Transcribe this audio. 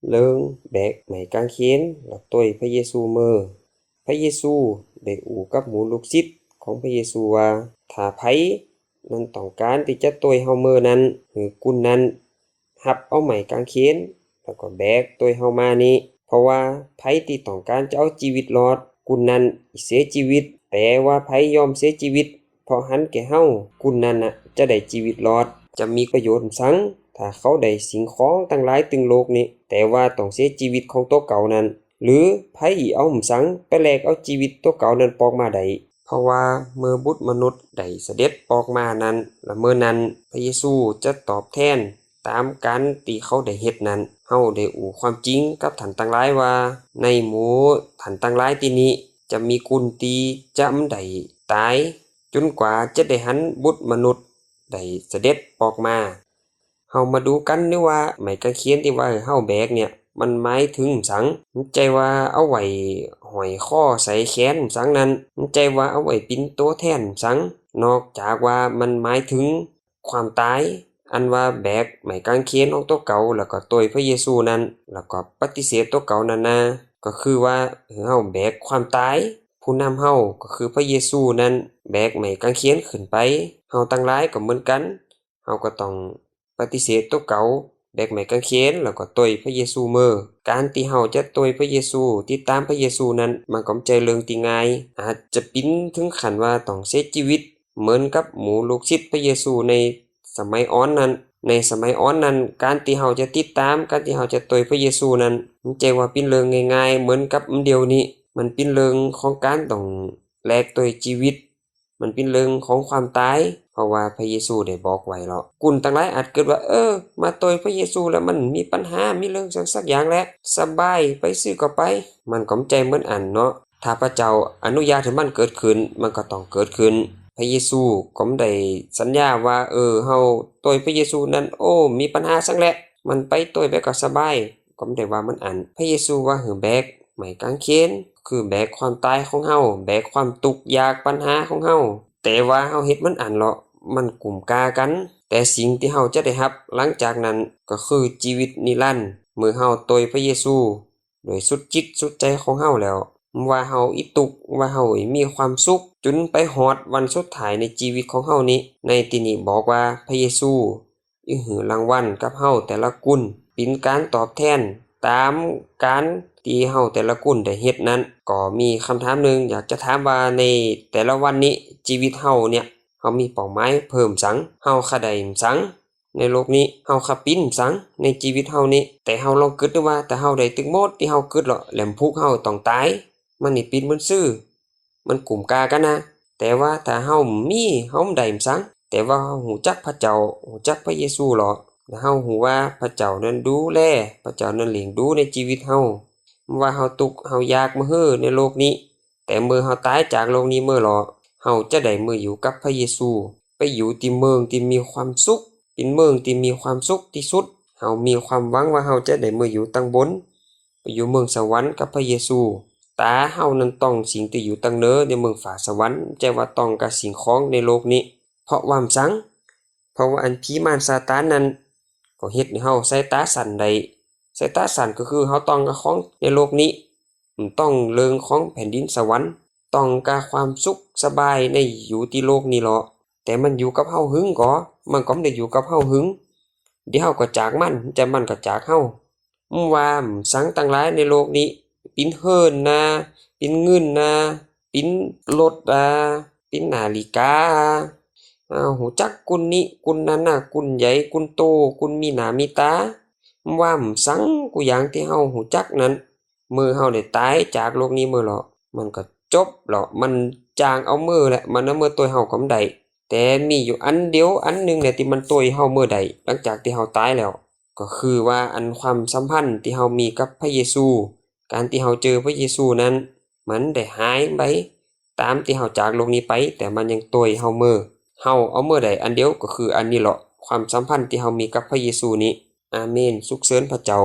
ເລື່ອງແບກໄມ້ກາງເຂນ ແລ້ວໂຕ້ຍພະເຢຊູເມີ. ພະເຢຊູໄດ້ອູ້ກັບໝູ່ລູກສິດຂອງພະເຢຊູວ່າ ຖ້າໃຜນັ້ນຕ້ອງການທີ່ຈະໂຕ້ຍເຮົາເມີນັ້ນ ໃຫ້ກຸນນັ້ນຮັບເອົາໄມ້ກາງເຂນ ແລ້ວກໍແບກໂຕ້ຍເຮົາມານີ້. ເພາະວ່າໃຜທີ່ຕ້ອງການຈະເອົາຊີວິດລອດ ກຸນນັ້ນເສຍຊີວິດ, ແຕ່ວ່າໃຜຍອມເສຍຊີວິດ ເພາະຫັນແກ່ເຮົາ ກຸນນັ້ນນະຈະໄດ້ຊີວິດລອດ. ຈະມີປະໂຫຍດຫຍັງ ຖ້າເຂົາໄດ້ສິ່ງຂອງທັງຫຼາຍຕຶງໂລກນີ້ ແຕ່ວ່າຕ້ອງເສຍຊີວິດຂອງຕົວເກົ່ານັ້ນ? ຫຼື ໃຜເອົາຫຍັງໄປແລກເອົາຊີວິດຕົວເກົ່ານັ້ນປອກມາໄດ້? ເພາະວ່າເມື່ອບຸດມະນຸດໄດ້ສະເດັດອອກມານັ້ນ ລະເມື່ອນັ້ນພະເຢຊູຈະຕອບແທນຕາມການທີ່ເຂົາໄດ້ເຮັດນັ້ນ. ເຮົາໄດ້ຮູ້ຄວາມຈິງກັບທ່ານທັງຫຼາຍວ່າ ໃນໝູ່ທ່ານທັງຫຼາຍທີ່ນີ້ ຈະມີກຸນທີ່ຈະບໍ່ໄດ້ຕາຍ ຈົນກວ່າຈະໄດ້ຫັນບຸດມະນຸດໄດ້ສະເດັດອອກມາ. ເຮົາມາດູກັນເນາະວ່າ ໄມ້ກາງເຂນທີ່ວ່າໃຫ້ເຮົາແບກເນ່ຍ ມັນໝາຍເຖິງຫຍັງ? ມັນໃຈວ່າເອົາໄວ້ຫ້ອຍຄໍໃສ່ແຂນຫຍັງນັ້ນ? ມັນໃຈວ່າເອົາໄວ້ປິ່ນໂຕແທນຫຍັງ? ນອກຈາກວ່າມັນໝາຍເຖິງຄວາມຕາຍ, ອັນວ່າແບກໄມ້ກາງເຂນຂອງຕົວເກົ່າ ແລ້ວກໍໂຕ້ຍພະເຢຊູນັ້ນ ແລ້ວກໍປະຕິເສດຕົວເກົ່ານັ້ນນະ ກໍຄືວ່າໃຫ້ເຮົາແບກຄວາມຕາຍ. ຜູ້ນຳເຮົາກໍຄືພະເຢຊູນັ້ນແບກໄມ້ກາງເຂນຂຶ້ນໄປ. ເຮົາທັງຫຼາຍກໍເໝືອນກັນ, ເຮົາກໍຕ້ອງປະຕິເສດຕົວເກົ່າ, ແບກໄມ້ກາງເຂນ ແລ້ວກໍໂຕ້ຍພະເຢຊູເມີ. ການທີ່ເຮົາຈະໂຕ້ຍພະເຢຊູ, ຕິດຕາມພະເຢຊູນັ້ນ ມັນກໍບໍ່ໃຊ່ເລື່ອງທີ່ງ່າຍ, ອາດຈະເປັນເຖິງຂັ້ນວ່າຕ້ອງເສຍຊີວິດ ເໝືອນກັບໝູ່ລູກສິດພະເຢຊູໃນສະໄໝອອນນັ້ນ. ໃນສະໄໝອອນນັ້ນ ການທີ່ເຮົາຈະຕິດຕາມ, ການທີ່ເຮົາຈະໂຕ້ຍພະເຢຊູນັ້ນ ມັນໃຈວ່າເປັນເລື່ອງງ່າຍໆ ເໝືອນກັບດຽວນີ້. ມັນເປັນເລື່ອງຂອງການຕ້ອງແລກດ້ວຍຊີວິດ, ມັນເປັນເລື່ອງຂອງຄວາມຕາຍ, ເພາະວ່າພະເຢຊູໄດ້ບອກໄວ້ແລ້ວ. ກຸນທັງຫຼາຍອາດຄິດວ່າ ເອີ ມາໂຕ້ຍພະເຢຊູແລ້ວມັນມີບັນຫາ, ມີເລື່ອງຫຍັງສັກຢ່າງແຫຼະ, ສະບາຍ, ໄປຊື່ກໍໄປ. ມັນກໍບໍ່ໃຊ່ເໝືອນອັນເນາະ. ຖ້າພະເຈົ້າອະນຸຍາດໃຫ້ມັນເກີດຂຶ້ນ, ມັນກໍຕ້ອງເກີດຂຶ້ນ. ພະເຢຊູກໍບໍ່ໄດ້ສັນຍາວ່າ ເອີ ເຮົາໂຕ້ຍພະເຢຊູນັ້ນ ໂອ້ ມີບັນຫາສັງແຫຼະ, ມັນໄປໂຕ້ຍໄປກໍສະບາຍ, ກໍບໍ່ໄດ້ວ່າເໝືອນອັນ. ພະເຢຊູວ່າໃຫ້ແບກໄມ້ກາງເຂນ, ຄືແບກຄວາມຕາຍຂອງເຮົາ, ແບກຄວາມທຸກຍາກບັນຫາຂອງເຮົາ. ແຕ່ວ່າເຮົາເຮັດເໝືອນອັນເນາະ, ມັນກຸ້ມກາກັນ. ແຕ່ສິ່ງທີ່ເຮົາຈະໄດ້ຮັບຫຼັງຈາກນັ້ນ ກໍຄືຊີວິດນິລັນ ເມື່ອເຮົາໂຕ້ຍພະເຢຊູ ດ້ວຍສຸດຈິດສຸດໃຈຂອງເຮົາແລ້ວ. ບໍ່ວ່າເຮົາອີ່ທຸກ, ວ່າເຮົາອີ່ມີຄວາມສຸກ, ຈົນໄປຮອດວັນສຸດທ້າຍໃນຊີວິດຂອງເຮົານີ້, ໃນທີ່ນີ້ບອກວ່າພະເຢຊູອີ່ໃຫ້ລາງວັນກັບເຮົາແຕ່ລະກຸນ, ເປັນການຕອບແທນຕາມການທີ່ເຮົາແຕ່ລະກຸນໄດ້ເຮັດນັ້ນ. ກໍມີຄຳຖາມໜຶ່ງຢາກຈະຖາມວ່າ ໃນແຕ່ລະວັນນີ້ ຊີວິດເຮົາເນ່ຍ ເຮົາມີເປົ້າໝາຍເພີ່ມຫຍັງ? ເຮົາຄະໄດ້ຫຍັງ? ໃນໂລກນີ້ ເຮົາຄະປິ່ນຫຍັງໃນຊີວິດເຮົານີ້? ແຕ່ເຮົາລອງຄິດດູວ່າ ຖ້າເຮົາໄດ້ຕຶກໝົດທີ່ເຮົາຄິດເນາະ ແລ້ວພວກເຮົາຕ້ອງຕາຍ, ມັນນີ້ປິ່ນໝົດຊື່, ມັນກຸ້ມກາກັນນະ. ແຕ່ວ່າຖ້າເຮົາມີ ເຮົາບໍ່ໄດ້ຫຍັງ, ແຕ່ວ່າເຮົາຮູ້ຈັກພະເຈົ້າ, ຮູ້ຈັກພະເຢຊູເນາະ, ແລ້ວເຮົາຮູ້ວ່າພະເຈົ້ານັ້ນດູແລ, ພະເຈົ້ານັ້ນລ້ຽງດູໃນຊີວິດເຮົາ. ບໍ່ວ່າເຮົາທຸກເຮົາຍາກມະເຫີໃນໂລກນີ້, ແຕ່ເມື່ອເຮົາຕາຍຈາກໂລກນີ້ເມີເນາະ, ເຮົາຈະໄດ້ເມືອຢູ່ກັບພະເຢຊູ, ໄປຢູ່ທີ່ເມືອງທີ່ມີຄວາມສຸກ, ເປັນເມືອງທີ່ມີຄວາມສຸກທີ່ສຸດ. ເຮົາມີຄວາມຫວັງວ່າເຮົາຈະໄດ້ເມືອຢູ່ທາງບົນ, ໄປຢູ່ເມືອງສະຫວັນກັບພະເຢຊູ. ຕາເຮົານັ້ນຕ້ອງສິ່ງທີ່ຢູ່ທາງເໜືອໃນເມືອງຟ້າສະຫວັນ, ບໍ່ໃຊ່ວ່າຕ້ອງກັບສິ່ງຂອງໃນໂລກນີ້. ເພາະວ່າຫຍັງ? ເພາະວ່າອັນຜີມານຊາຕານນັ້ນ ກໍເຮັດໃຫ້ເຮົາສາຍຕາສັ້ນໄດ້. ສາຍຕາສັ້ນກໍຄືເຮົາຕ້ອງກະຂອງໃນໂລກນີ້, ຕ້ອງເລື່ອງຂອງແຜ່ນດິນສະຫວັນ, ຕ້ອງກະຄວາມສຸກສະບາຍໃນຢູ່ທີ່ໂລກນີ້ເນາະ. ແຕ່ມັນຢູ່ກັບເຮົາຫຶງກໍ? ມັນກໍບໍ່ໄດ້ຢູ່ກັບເຮົາຫຶງ. ດຽວເຮົາກໍຈາກມັນ, ແຕ່ມັນກໍຈາກເຮົາ. ບໍ່ວ່າຫຍັງທັງຫຼາຍໃນໂລກນີ້, ເປັນເຮືອນນາ, ເປັນເງິນນາ, ເປັນລົດນາ, ເປັນນາລິກາ, ອາ, ຮູ້ຈັກກຸນນີ້ກຸນນັ້ນນາ, ກຸນໃຫຍ່ກຸນໂຕ, ກຸນມີໜ້າມີຕາ, ບໍ່ວ່າຫຍັງກູຢ່າງທີ່ເຮົາຮູ້ຈັກນັ້ນ, ເມື່ອເຮົາໄດ້ຕາຍຈາກໂລກນີ້ເມີເນາະ, ມັນກໍຈົບເນາະ, ມັນຈ້າງເອົາເມີແຫຼະ, ມັນເອົາເມີໂຕຍເຮົາກໍບໍ່ໄດ້. ແຕ່ມີຢູ່ອັນດຽວອັນໜຶ່ງແຫຼະທີ່ມັນໂຕຍເຮົາເມີໄດ້ ຫຼັງຈາກທີ່ເຮົາຕາຍແລ້ວ, ກໍຄືວ່າອັນຄວາມສຳພັນທີ່ເຮົາມີກັບພະເຢຊູ, ການທີ່ເຮົາເຈີພະເຢຊູນັ້ນ ມັນໄດ້ຫາຍໄປຕາມທີ່ເຮົາຈາກໂລກນີ້ໄປ, ແຕ່ມັນຍັງໂຕຍເຮົາເມີ. ເຮົາເອົາເມີໄດ້ອັນດຽວ ກໍຄືອັນນີ້ເນາະ, ຄວາມສຳພັນທີ່ເຮົາມີກັບພະເຢຊູນີ້. ອາເມນ. ສຸກເສີນພະເຈົ້າ.